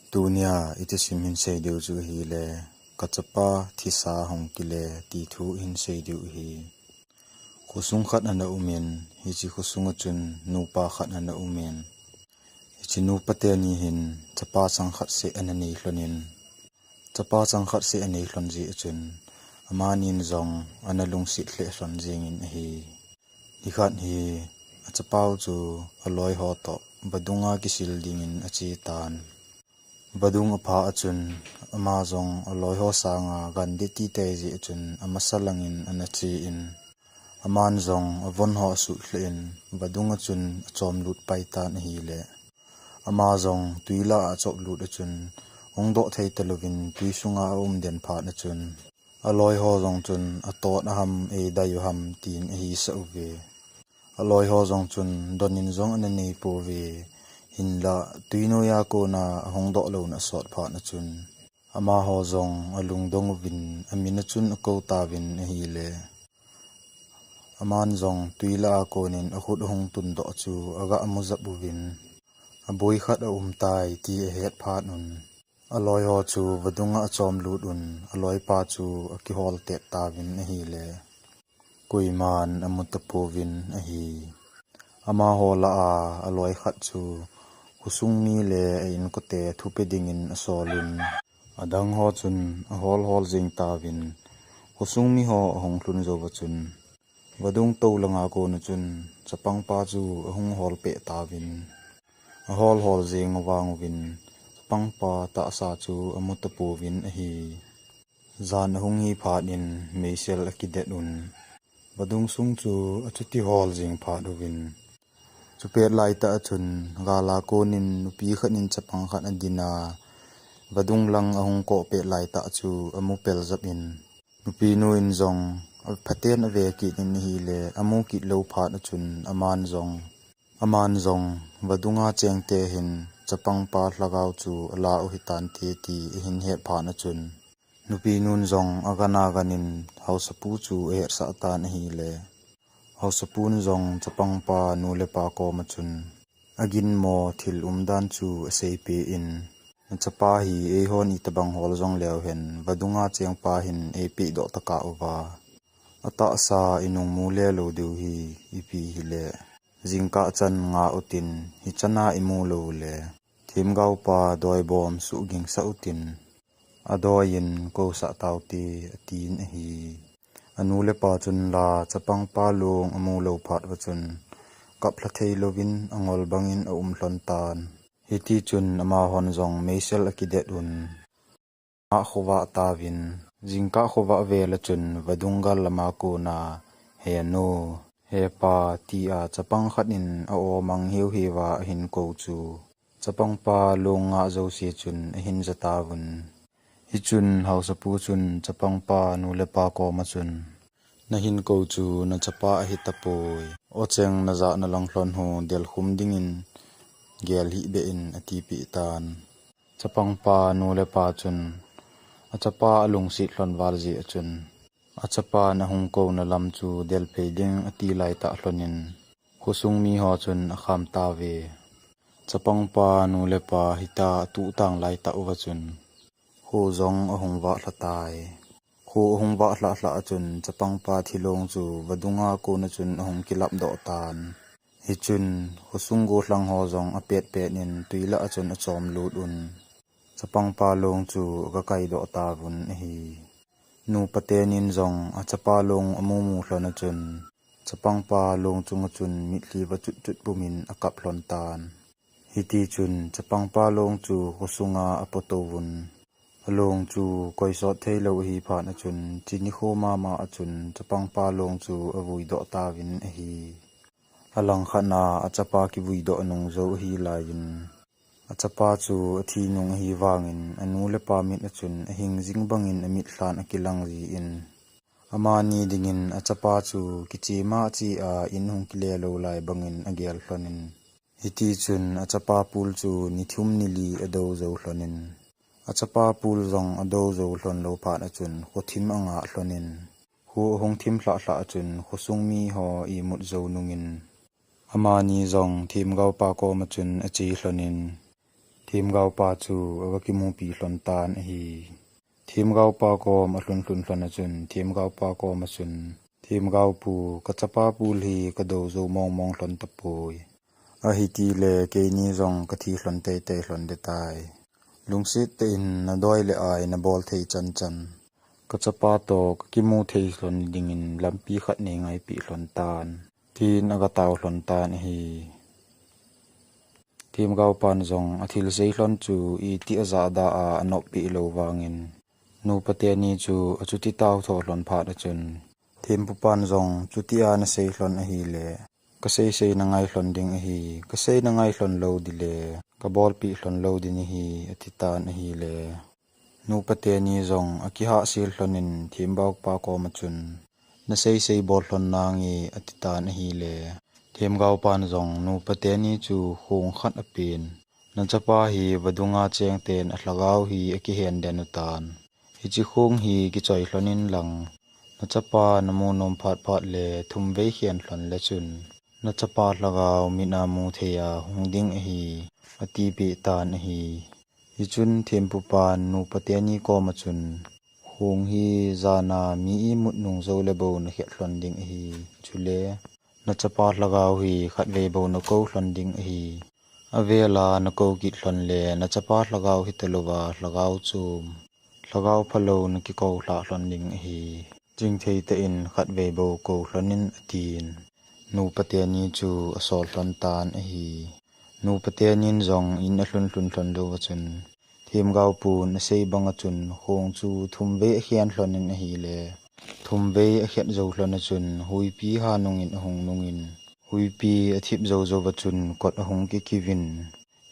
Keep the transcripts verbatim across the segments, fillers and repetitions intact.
Tunia iti sim hin sei diu chu hile, ka chapa thisa hung kile ti thu hin sei diu hi. Khosung khat ana umin, hiche khosung a chun nupa khat ana umin, hiche nupa teni hin chapa chang khat seh ana nei lhonin, chapa chang khat seh anei lhon jeh a chun, amanin jong ana lungset lheh lhon jingin ahi. Nikhat hi achapau chu aloiho toh vadunga kisil dingin ache tan. Vadung apha a chun, ama jong aloiho sanga gan ding titei jeh a chun amasa langin ana che in, aman jong avon ho asuh lheh in, vadung a chun achom lut pai tan ahile, ama jong twi lah a achop lut a chun, hung doh thei talouvin twi sunga aum den phat a chun, aloiho jong chun atot aham, eidai u ham tin ahisah uve. Aloiho jong chun donin jong ana nei pouve. Hinlah twi noiya kona ahung doh louna asot phat a chun, amaho jong alungdong uvin, amin a chun akou tauvin ahile, aman jong twi lah a konin akhut ahung tundoh chu aga mu jap uvin, aboi khat aum tai ti ahet phat un, aloiho chu vadunga achom lut un, aloipa chu akihol tet tauvin ahile, koiman amu tapouvin ahi. Amaho lah a aloi khat chu khosung mi le a inkote thupe dingin asolun, adang ho chun ahol hol jing tauvin, khosung miho ahung lhun jouva chun, vadung tou langa kona chun chapangpa chu ahung hol peh tauvin, ahol hol jing vang uvin, chapangpa tahsa chu amu tapouvin ahi. Jan ahung hi phat in meisel akidet un, vadung sung chu achuti hol jing phat uvin, chupet laitah a chun, gal a konin nupi khat in chapang khat adin a, vadung lang ahung koh pet laitah chu amu pel jap in, nupinu in jong aphaten ave kit in ahile, amu kit lou phat a chun, aman jong, aman jong vadunga chengte hin chapangpa lhagao chu ala u hitante ti ahin het phat a chun, nupinun jong agan aganin haosapu chu ahetsah tan ahile, haosapun jong chapangpa nu le pa koma chun, aginmo thil umdan chu aseipeh in, nachapa hi eihon itobang hol jong leu hen, vadunga chengpa hin eipeh doh tokah uva, atahsa inung mu le lou diu hi, ipi hile, jingkah chan ngah utin, hichana imu lou le, themgaopa doibom suhgingsah utin, adoiyin kousah taute, atin ahi. Anu le apa chun la chapangpa long amu lou phat uva chun, kaplha thei louvin angol bangin aum lhon tan. Hitichun amahon jong meisel akidet un, akhovah tauvin, jingkah khovah vel a chun vadung gal lama kona, "He nu, he pa," tia chapang khat in a-o mang hiuhiuva ahin kou chu, chapangpa long ngah jouse chun ahin ja tauvin. Hichun haosapu chun chapangpa nu le pa koma chun, "Nahin kou chu nachapa ahitapoi. Ocheng najah nalang lhon ho delkhum dingin gel hih beh in," atipeh tan. Chapangpa nu le pa chun achapa alungset lhon val jeh a chun, achapan ahung kouna lam chu delphei ding ati laitah lhonin, khosung miho chun akham tauve. Chapangpa nu le pa hita atuh tang laitah uva chun, kho jong ahung vah lha tai. Kho ahung vah lhah lhah a chun chapangpa thilong chu vadunga kona chun ahung kilap doh tan. Hichun khosung gollhang ho jong apet pet in tui lah a chun achom lut un. Chapangpa long chu aga kai doh tauvin ahi. Nupa tenin jong achapa long amu mu lhon a chun, chapangpa long chunga chun mitlhi va chut chut pumin akap lhon tan. Hitichun chapangpa long chu khosunga apo touvin. Along chu koi sot thei lou ahi phat a chun, chini kho mama a chun chapangpa long chu avui doh tauvin ahi. Alangkhat na achapa kivui doh nung jou ahi laiyin, achapa chu athi nung ahi vangin, anu le pa mit a chun ahing jing bangin amit lhan akilang jin, amani dingin achapa chu kichema ache a in hung kile lou lai bangin agel lhonin. Hitichun achapa pul chu ni thum ni li ado jou lhonin, achapa pul jong ado jou lhon lou phat a chun khothim angah lhonin, kho ahung thim lhah lhah a chun khosung miho imut jou nungin, amani jong themgaopa koma chun ache lhonin, Themgaopa chu aga kimupi lhon tan ahi. Themgaopa kom alhun lhun lhon achun, Themgaopa kom achun, Themgaopu, kachapa pul hi kado jou mong mong lhon tapoi. Ahitile keini jong kathi lhon tei tei lhon ding tai. Lungset tah in nadoi le ai nabol thei chan chan. Kachapa toh kakimu thei lhon dingin lampi khat nei ngaipi lhon tan, tin aga tao lhon tan ahi. Themgaopan jong athil sei lhon chu iti ajahda a anoppi lou vangin, nupa teni chu achuti tao tho lhon phat achun, Thempupan jong chutia nasei lhon ahile, kasei sei nangai lhon ding ahi, kasei nangai lhon lou dile, kabolpi lhon lou ding ahi, ati tan ahile. Nupa teni jong akihahsel lhonin Themgaopa kom achun, nasei sei bol lhon nange, ati tan ahile. Themgaopan jong nupa teni chu khong khat apen. Nachapa hi vadunga cheng ten alhagao hi akihen den u tan. Hiche khong hi kichoi lhonin lang. Nachapa namu nom phat phat le thum vei khen lhon le chun, nachapa lhagao mit a mu thei a hung ding ahi, atipeh tan ahi. Hichun Thempupan nupa teni kom achun, khong hi jan a mi imut nung jou le bou nakhet lhon ding ahi. Chule, nachapa lhagao hi khatvei bou nakou lhon ding ahi. Avel a nakou kit lhon le, nachapa lhagao hitalouva, lhagao chom, lhagao phalou nakikou lhah lhon ding ahi. Chingthei tah in khatvei bou kou lhonin atin. Nupa teni chu asol lhon tan ahi. Nupa tenin jong in alhun lhun lhon lou achun, Themgaopun asei bang achun khong chu thum vei akhen lhonin ahile. Thum vei akhet jou lhon achun huipi ha nungin ahung nungin, huipi athip jou jou achun kot ahung kikiuvin,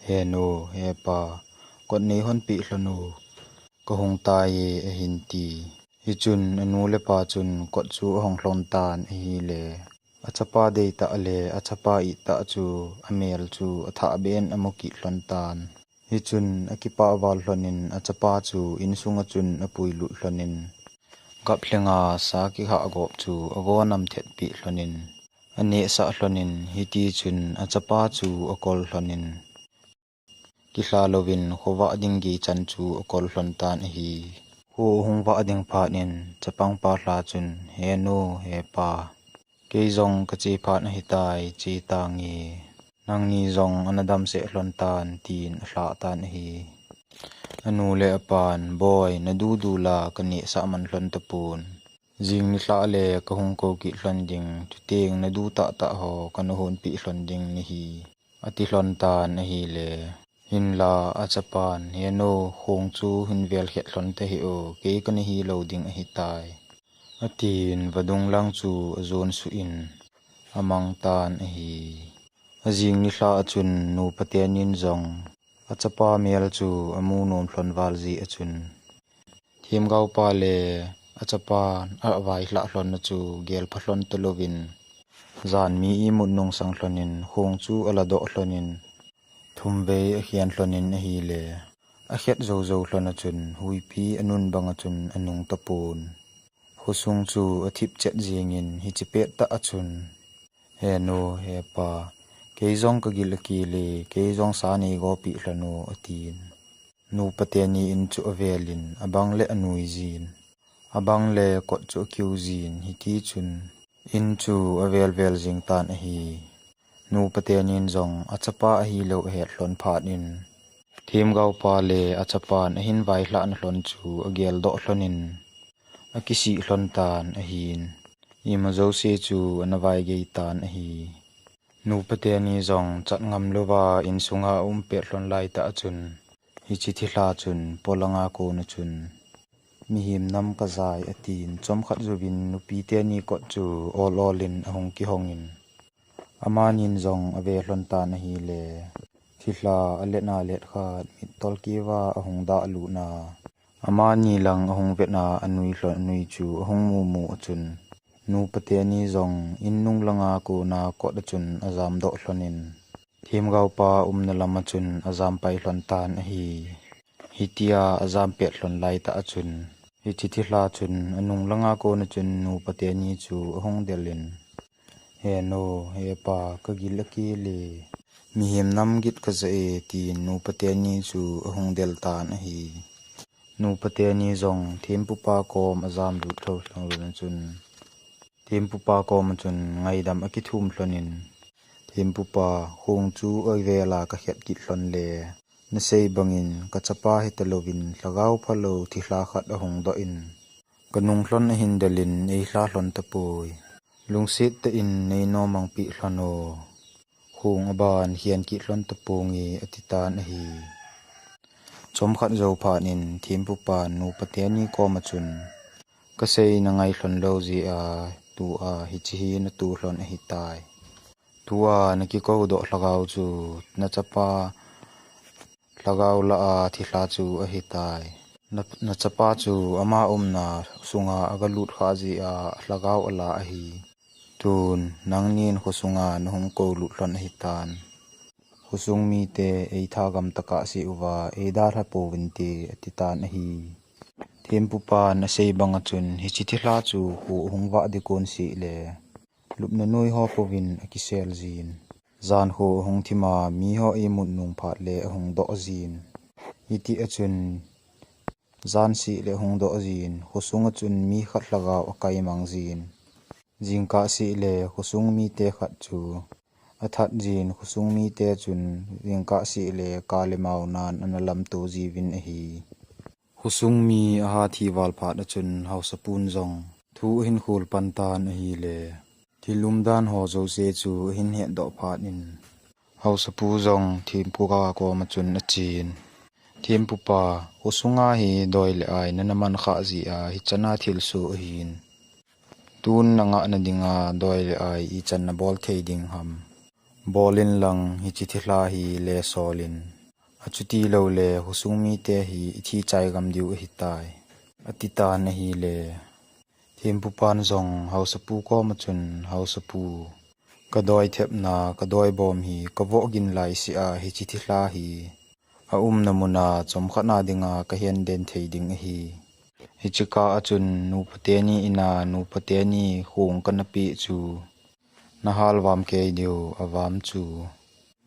"He nu, he pa, kot nei honpi lhon u, kahung tai e," ahin ti. Hichun anu le apa chun kot chu ahong lhon tan ahile. Achapa deitah le achapa ittah chu amel chu athah beh in amu kit lhon tan. Hichun akipah val lhonin achapa chu insung achun apuilut lhonin, gap lhenga sa kihah gop chu agon am thetpi lhonin, anehsah lhonin, hitichun achapa chu akol lhonin, kihla louvin khovah ding gei chan chu akol lhon tan ahi. Kho ahung vah ding phat in chapang pa lha chun, "He nu, he pa, kei jong kache phat ahitai, che tange. Nangni jong ana damsel lhon tan," tin alhah tan ahi. Anu le apan, "Boi, nadu du la kanehsah man lhon tapon. Jing nilhah le kahung kou kit lhon ding, chuteng nadu tahtah ho kana honpi lhon ding nahi," ati lhon tan ahile. Hinla achapan, "He nu, khong chu hin vel khet lhon tahih o, kei kana hilou ding ahitai," atin vadung lang chu ajon suh in amang tan ahi. Ajing nilhah achun nupa tenin jong achapa mel chu amu nom lhon val jeh achun, Themgaopa le achapan availhah lhon na chu gelpha lhon talouvin, jan mi imut nungsang lhonin khong chu aladoh lhonin, thum vei akhen lhonin ahile, akhet jou jou lhon achun huipi anun bang achun anung tapon. Khosung chu athip chet jingin hiche pettah achun, "He nu, he pa, kei jong kagil akel e, kei jong sa nei gopi lhon o," atin. Nupa teni in chu avelin, abang le anui jin, abang le kot chu akiu jin, hitichun in chu avel vel jing tan ahi. Nupa tenin jong achapa ahilou ahet lhon phat in, Themgaopa le achapan ahin vailhah na lhon chu ageldoh lhonin, akisih lhon tan ahin, ima jouse chu ana vai gei tan ahi. Nupa teni jong chat ngam louva insunga aum pet lhon laitah achun, hiche thilha chun polanga kona chun, "Mihem nam kajai," atin, chomkhat jouvin nupi teni kot chu ol ol in ahung kihongin, amanin jong ave lhon tan ahile, thilha alet na let khat mittol keuva ahung dah lut na, amani lang ahung vet na anui lhon, anui chu ahung mu mu achun, nupa teni jong in nung langa kona kot achun ajamdoh lhonin, Themgaopa umna lam achun ajam pai lhon tan ahi. Hitia ajam pet lhon laitah achun, hiche thilha chun anung langa kona chun nupa teni chu ahung delin, "He nu, he pa, kagil akel e, Mihem nam git kaja e, tin nupa teni chu ahung del tan ahi. Nupa teni jong thempupa kom ajam lut lhon lhon chun, thempupa kom chun ngaidam akithum lhon in, thempupa, khong chu avel a kakhet kit lhon le, nasei bangin kachapa hita louvin lhagao phalou thilha khat ahung doh in, kanung lhon ahin del in eilha lhon tapoi. Lungset tah in neinom mang peh lhon o. Khong aban hihen kit lhon taponge, ati tan ahi. Chomkhat jou phat in thempupan nupa teni kom achun, kasei nangai lhon lou jeh a, tua hiche hi natu lhon ahitai. Tua nakikou doh lhagao chu nachapa lhagao lah a thilha chu ahitai. Na, nachapa chu ama umna sunga agalut kha jeh a lhagao ala ahi. Tun nangnin khosunga nahung kou lut lhon ahitan. Khosung mite eitha gam tokah seh uva eidalha pouvinte, ati tan ahi. Thempupan asei bang achun hiche thilha chu kho ahung vah ding kon seh le, lupna noi ho pouvin akisel jin. Jan kho ahung thim a, miho imut nung phat le ahung doh jin. Hiti achun jan seh le ahung doh jin, khosung achun mi khat lhagao akai mang jin. Jingkah seh le khosung mite khat chu athat jin, khosung mite chun jingkah seh le kale mao nan ana lamto jiuvin ahi. Khosung mi aha thi val phat achun haosapun jong thu ahin khol pan tan ahile, thil umdan ho jouse chu ahin hetdoh phat in, haosapu jong thempupa kom achun achen. Thempupa, khosunga hi doi le ai nana man kha jeh a hichan a thilsoh ahin. Tun nangah na dinga doi le ai ichan nabol thei ding ham? Bol inlang hiche thilha hi le sol in. Achuti lou le khosung mite hi ithi chai gam diu ahitai, ati tan ahile, thempupan jong haosapu kom achun, haosapu, kadoi thepna, kadoi bom hi kavoh gin lai seh a hiche thilha hi aumna muna chomkhat na dinga kahen den thei ding ahi. Hiche kah achun nupa teni ina nupa teni khong kana peh chu nahal vam kei diu, avam chu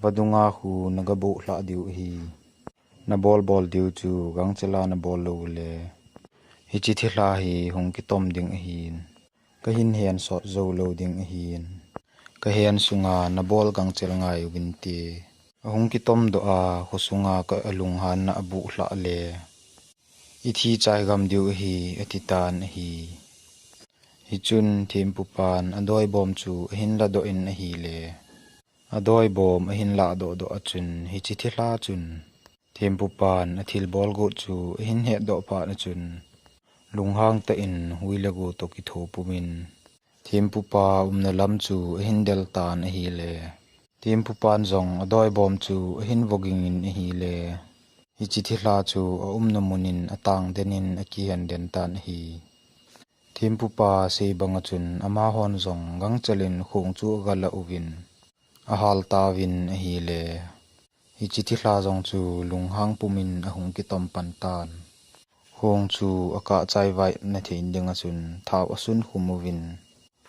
vadunga khu nagabuh lhah diu ahi. Nabol bol diu chu gangchel a nabol lou le, hiche thilha hi hung kitom ding ahin. Kahin hen sot jou lou ding ahin. Kahen sunga nabol gangchel ngai uvinte. Ahung kitom doh a, khosunga ka alunghanna abuh lhah le, ithi chai gam diu ahi, ati tan ahi. Hichun thempupan adoi bom chu ahin ladoh in ahile, adoi bom ahin lahdoh doh achun hiche thilha chun, thempupan athilbol got chu ahin hetdoh phat achun, lunghang tah in hui le go toh kitho pumin, thempupa umna lam chu ahin del tan ahile, thempupan jong adoi bom chu ahin voging in ahile, hiche thilha chu aumna mun in atang den in akihen den tan ahi. Thempupa sei bang achun amahon jong gangchel in khong chu agalah uvin, ahal tauvin ahile, hiche thilha jong chu lunghang pumin ahung kitom pan tan. Khong chu akah chai vai na thei ding achun thao asun khum uvin,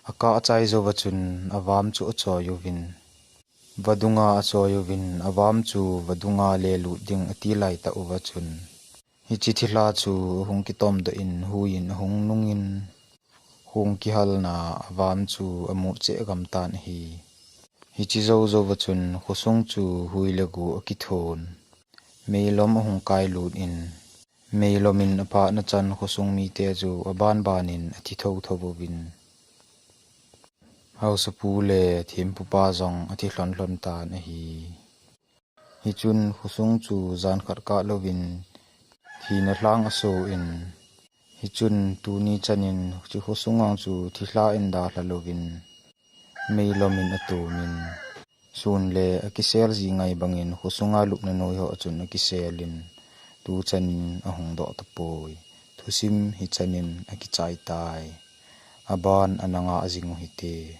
akah chai jou achun avam chu achoi uvin, vadunga achoi uvin, avam chu vadunga le lut ding ati lai tah uva chun, hiche thilha chu ahung kitom doh in hui in ahung nung in, khong kihalna avam chu amu cheh gam tan ahi. Hiche jou jou achun khosung chu hui le go akithon, meilom ahung kai lut in, meilom in aphatna chan khosung mite chu aban ban in athi tho tho uvin, haosapu le thempupa jong athi lhon lhon tan ahi. Hichun khosung chu jan khat kah louvin thina lhang aso in, hichun tuni chan in hiche khosung a chu thilha in dalha louvin, meilom in atom in, sun le akisel ji ngai bang in khosunga lupna noi ho achun akisel in, tuchan in ahung doh tapoi. Thusim hichan in akichai tai. Aban ana ngah jing u hite.